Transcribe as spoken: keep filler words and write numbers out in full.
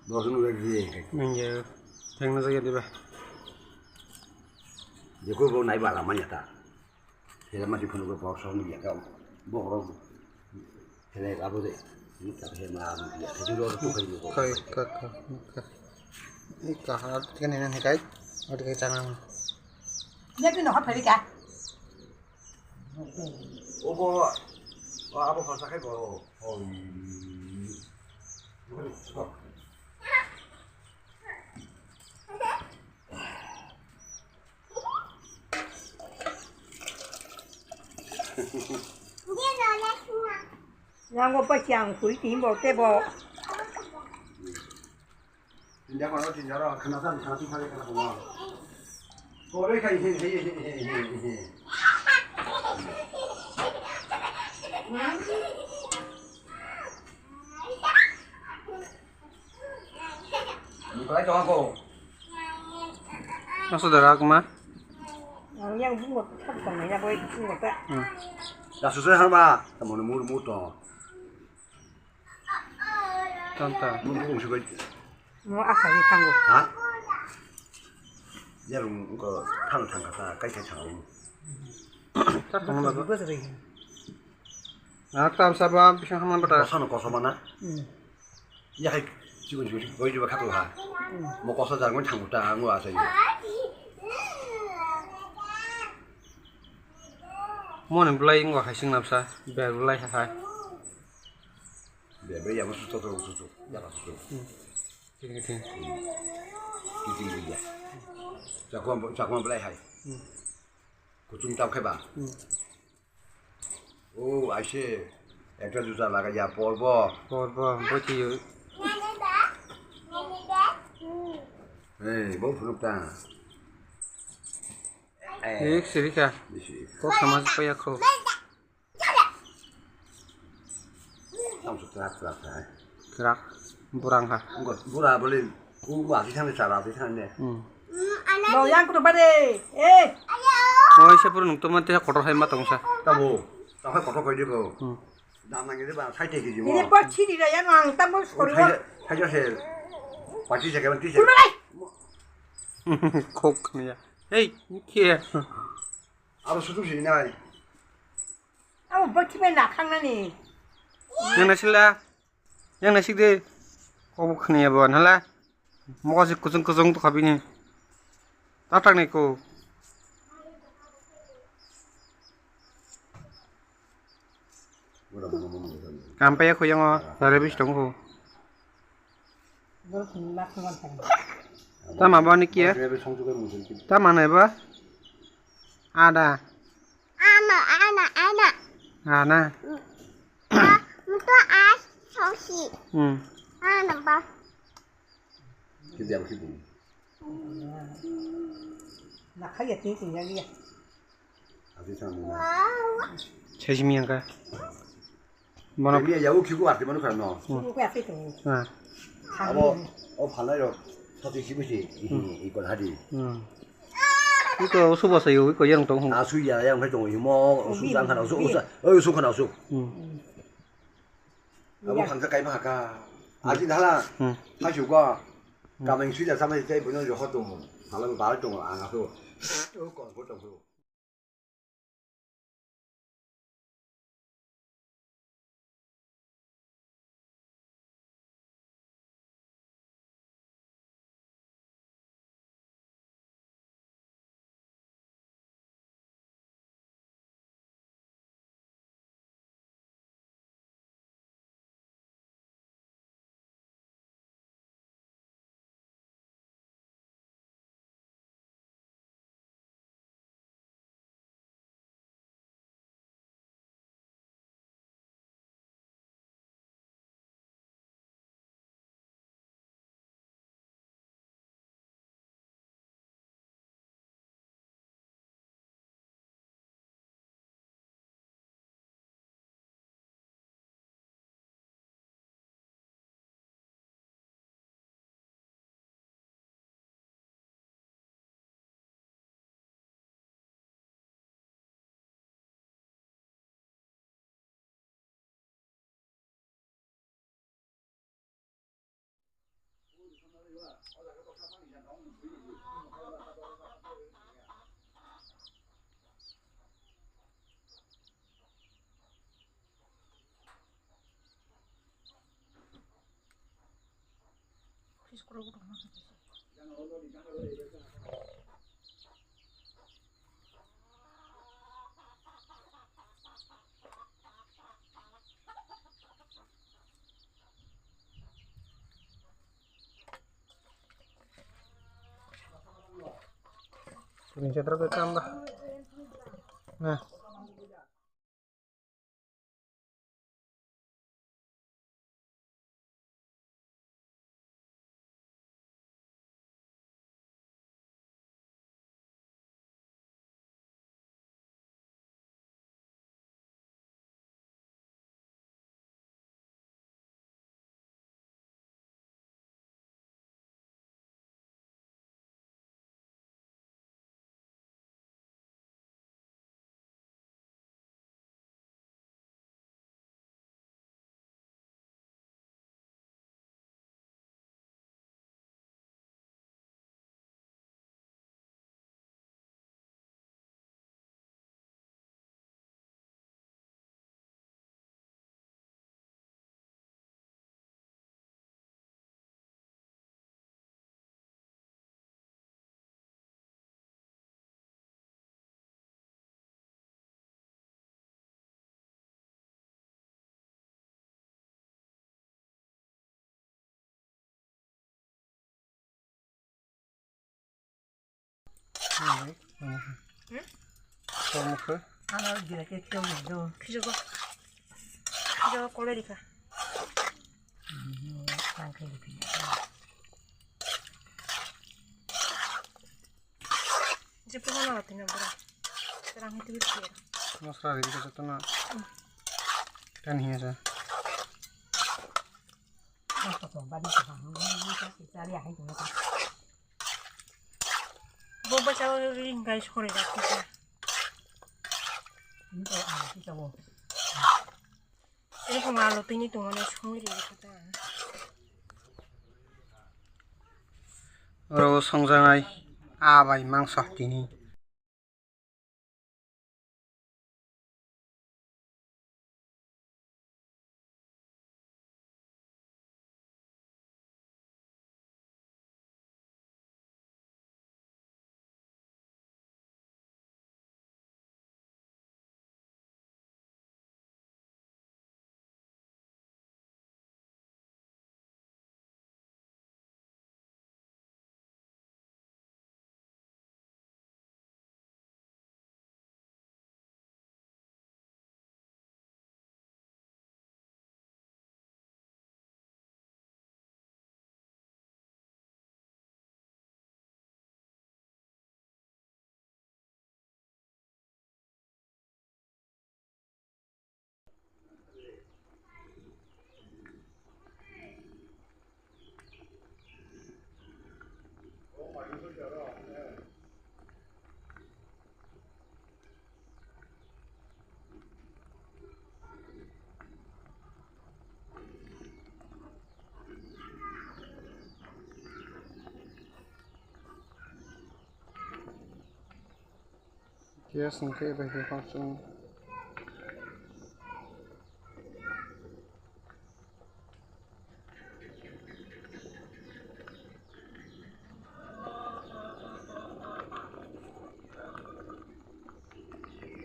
Bo sunu re di. Nang ye. Thengna jagya diba. Jeko bo nai bala manya ta. Hela mati phunu ko bok song ya ka. Bok ro. Hela abo de. Ni ta he ma ya. Thejuro to kai ko. Kai ka ka ka. Ni ka ha kan ni kai. Ati kai chana. Ya ni no ha phari ka. Obo, o abo phalsa khai bo. Yang bo pa chiang khui ti bo te bo. Tinja kono tinja ro khana san khana tu phale khana kono. Kore khai he he he he he. Mukai to ko. Maso dara kuma. Yang bungo thap tong ya boy bungo ta. Hmm. Da su se har ba. Tamo mur mur to. Tanta. Mo bung si bai. Mo asa di thango. Ha? Ya rung ko thang thang ka ta kai kai thang. Ta thang ba. Bus ri. Na tam sa ba bisang haman bata. Kosa no kosa mana? Hmm. Ya kai chibu chibu chibu koi jiba khato ha. Hmm. Mo kosa jar ngon thang ta ngo asa yi. Mo ni blai ngo hai sing napsa. Ber blai ha hai. Be, be, ya, musu to, to, to, to, ya, musu to. Hmm. Kiri, kiri. Kiri, kiri, ya. Chakma, chakma belai hai. Hmm. Kuchung tau kheba. Hmm. Oh, aise. Ekta juta laga ya, porbo. Porbo, boti yo. Hey, bo phunuk ta. Eh. Ek sirika. Bisi. Kok sama supaya kok. Tamo se kwrak kwrak hai. Kwrak. Burang ha. Wngkha bura bole u ati thani chara ati thani ne. Hmm. Bo yang kudu bade. Eh. Oi se pura nungtoma te kotor hai ma tongsa. Tamo. Tamo kotor koi de bo. Hmm. Dam nang de ba sai te ki ji mo. Ini pa chini da yang ang tamo sori. Thaja se. Pati se ke pati se. Kok ni ya. Hey, ni ke. Abo sutu sini nai. Abo bwtwi bai nakhangnani. Yang naisik la. Yang naisik de. Kok bo khwnaya bo nala. Mogo se kuchung kuchung to khabini. Tatak ni ko. Kampaya ko yang o. Sare bis tong ko. Tama bo ni kiya? Tama nai bo? Ada. Ana, ana, ana. Ana. Muto as sosi. Hmm. Ana ba. Saisi miyang kha. Bono. Miya yago khiku arte manu khano. Hmm. Ah. Abo, o phalai rok sati khibu si, hmm, i kol hadi. Hmm. Iko usu bosa yo, iko yang tong hung. Asu ya, yang phai tong himo, usu jang khana usu, usu, oi usu khana usu. Hmm. Abo khangsa kai ma ka. Hmm. Aji dhala. Hmm. Phai shuka. Hmm. Kameng sui da samai tei bono yo hotung. Phalang bai tong ang asu. O kon ko tong. Kuning cetro ke tambah. Nah. Ano gila ke kyo do. Khijogo. Khijogo kole dikha. Jepo na tini bora. Terang itu biar. Masra ri ke tona. Kan hiya sa. Boba chao ring guys, hore jak. Ini kalau anak kita wo. Ini kung alo tini tungone songri kata. Oro songjanai abai mangsa tini. Gas hwnkhe bai khe khoroksa.